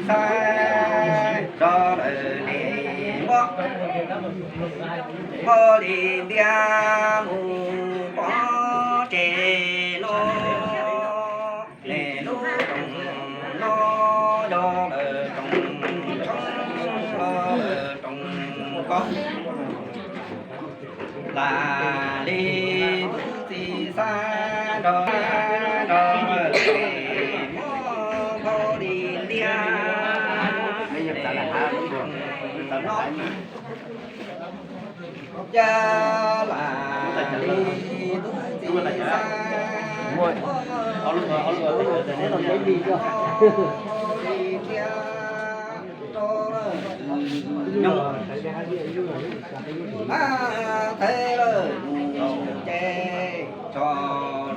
Xab rov lawm ne, muab npau li ntiaj mus pov tseg no. Ne lub rooj no yog lawm rooj tshoob, lawm rooj koj. Lam li tub txib xab nrog, nrog lawm, muab npau li ntiaj no. Cas lam li tub txib xab muab npau li ntiaj rau lawm nyob. Mas thev lawm mus ces tso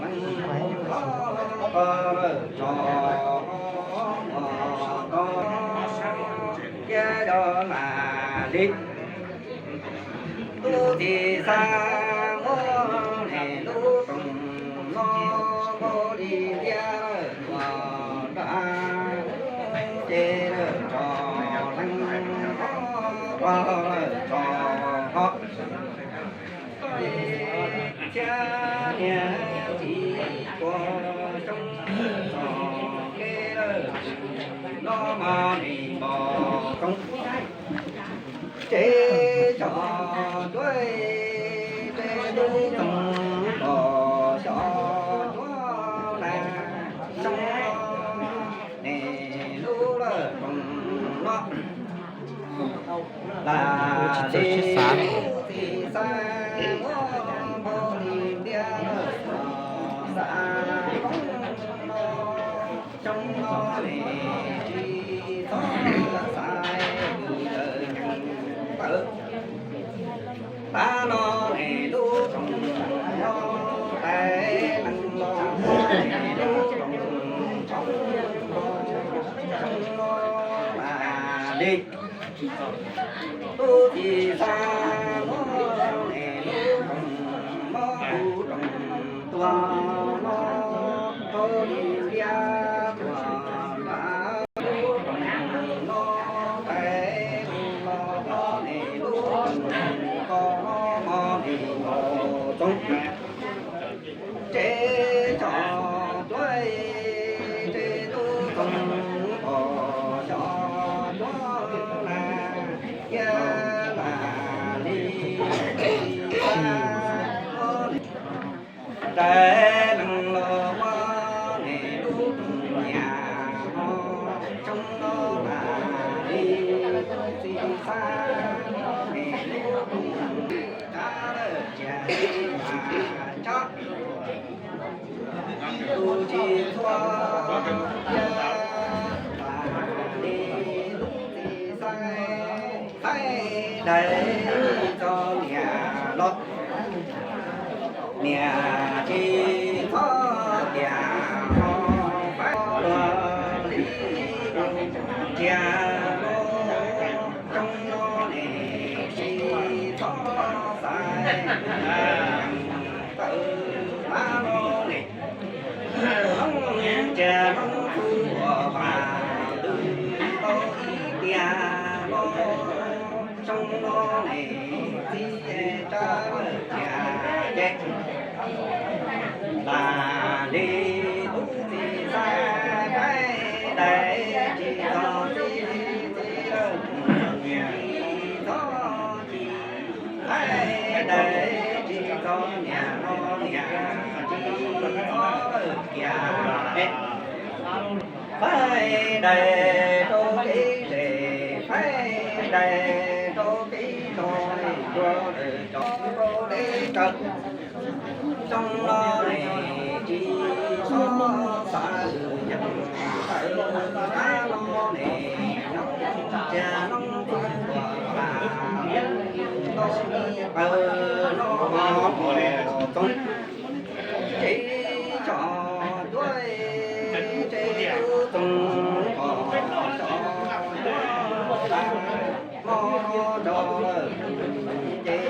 leej hlob, lawm tso hlob ko, thiab yog lam li tub txib xab muab ne lub rooj no npau li ntiaj lawm tuaj nram, ces lawm tso leej hlob, lawm tso hlob. Thiab niag txiv tua xyoob txog kev lawm, no mas me npos txoov, ces xyov cuab, ces tub txoov npos xyov cuab na, xyoob ne lub lawm rooj no. Lam li tub txib xab muab npau li ntiaj lawm xab koob no, xyoob no ne tsis txhob xav lawm nyeem tawm. Tab no ne lub rooj no, tais neeg los muab ne lub rooj tshoob, xyoob no lam li tub txib xab muab ne lub rooj, muab lub rooj tuaj no, npau li ntiaj tuaj nram lub rooj no, tais neeg los muab ne lub rooj ko no mas me npos txoov. Ces xyov cuab, ces tub txoov npos xyov cuab na, thiab lam li tub txib xab muab ne, tais neeg los muab ne lub rooj nyiam ho, xyoob no lam li tub txib xab muab ne lub rooj, tsa lawm cia mas tsob. Tus tsis txhua, lam li tub txib xab, xab dais tsis txog niam los, niam tsis txhob tias ho, faib luag li cia los, xyoob no ne tsis txhob xav tawm, tab no ne hnub cia hnub txhua ua vas lwm tau ib tiag los, xyoob no ne txiv tsa lawm cia ces lam li tub txib xab, faib dais tsis txog txiv, txiv lawm tsis txhob ci, faib dais tsis txog niam los niam tsis txhob lawm kiag es. Faib dais rau kev zes, faib dais rau kev zog, ua lawm cov rau deb kawg. Xyoob no ne tsis txhob xav lwm yeej tawm, tab no ne hnub cia hnub txhua ua vas lwm tau ib pawg no mos txoov. Ces xyov cuab, ces tub txoov npos xyov cuab na, hmo no tso lawm ces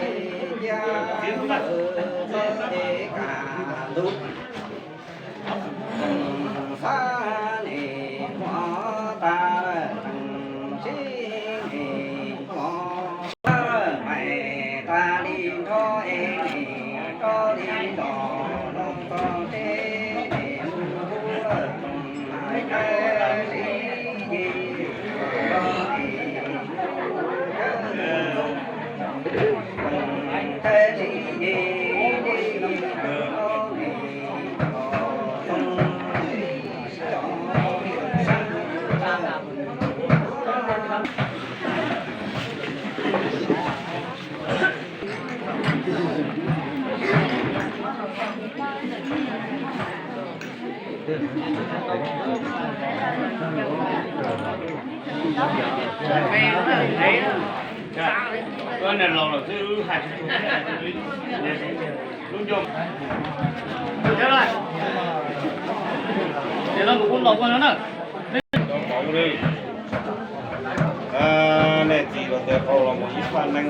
cia lawm txog ces kaj ntug. Xab ne muab tas lawm, Nej txiv los tias qau los mus ib pab neeg,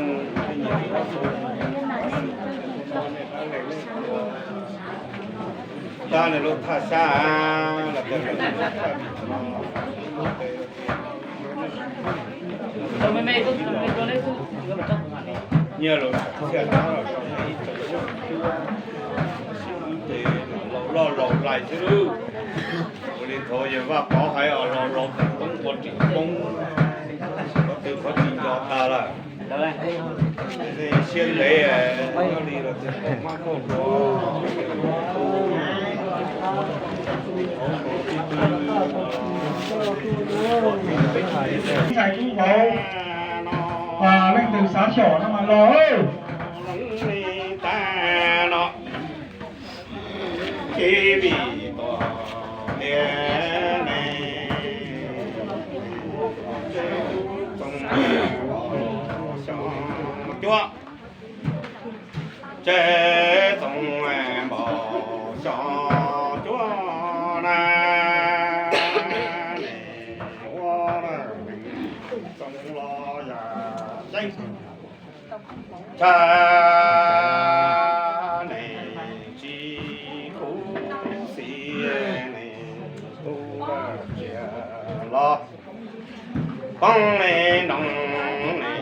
tab nws lub thaj sab los tias nyiaj los txiaj nab los rau ib tug cuab, ces laus loj laus lais xwb lauj. Ua li thaum yawg Vaj Pov hais os, laus laus tseem poob ua tseem poob, qhov twg qhov tsis nco tas lawm. Siab ntev li los tias poj mab koj los ntxhais kub vauv, leej twg xav xyom no mas los. Ces vim tus niam ne, txoov cuab, tsev txoov npau xyom cuab na, ua txoov los yam ceeb. Tshaj ne tsis khuv xim ne, tu cia los poob ne noo ne,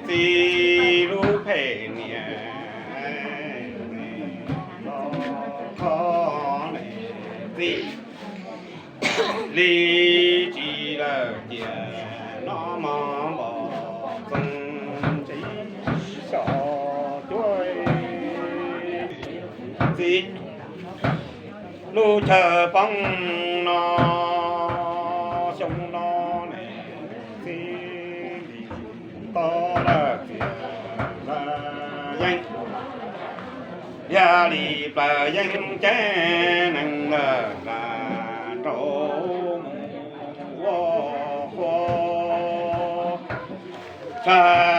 txiv lub phem niam ne, los kho ne txiv. Li tsis lawm cia no mog npau txoov ntsis xyom cuab txiv. Lub chaw poob no xyoo no ne, txiv li tau lawm txiv lawm yeej. Yog li plaws yeej ceeb neeg lawm nqa rau mus ua qhua tshaj